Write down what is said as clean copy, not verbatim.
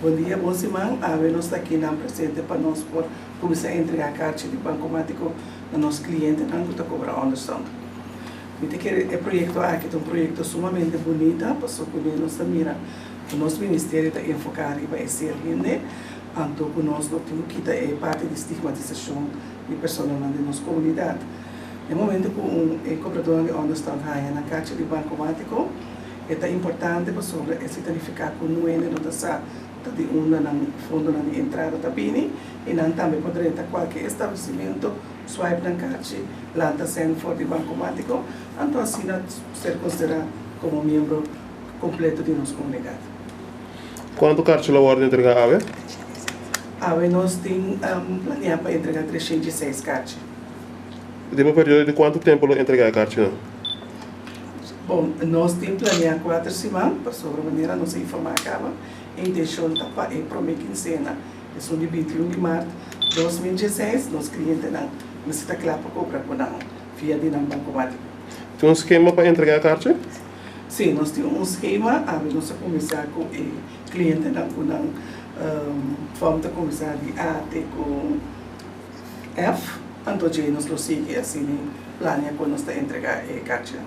Bon dia, bon siman. Awe nos ta akinan presente pa nos por kuminsá entregá karchi di bankomátiko na nos klientenan ku ta kobra ònderstand. Mi ta kere e proyekto aki ta un proyekto sumamente bunita paso kuné nos ta mira ku nos ministerio ta enfoká riba e ser hende anto ku nos no tin ku kita e parti di stigmatisashon di personanan den nos komunidat. E momento ku un e kobradónan di ònderstand haña nan karchi di bankomátiko e ta importante pasobra esei ta nifiká ku nuende no ta sa ta di unda nan fondonan di entrada ta bini i nan tambe por drenta kualke establesimentu, swipe nan karchi, lanta sèn for di bankomátiko, anto asina ser konsiderá komo miembro kompleto di nos komunidat. Kuantu karchi lo wòrdu entregá awe? Awe nos tin planeá pa entregá 306 karchi. Den un periodo di kuantu tempu lo entregá e karchinan? Bon, nos tin planeá kuater siman, pasobra manera nos a informá kaba, e intenshon ta pa e promé kinsena, esun di 21 di mart 2016, nos klientenan mester ta kla pa kobra ku nan via di nan bankomatiko. Tin un skema pa entregá e karchi? Sí, nos tin un skema. Awe nos a kuminsá ku e klientenan ku nan fòm ta kuminsá di A te ku F, anto djei nos lo sigui asina plania kon nos ta entregá e karchinan.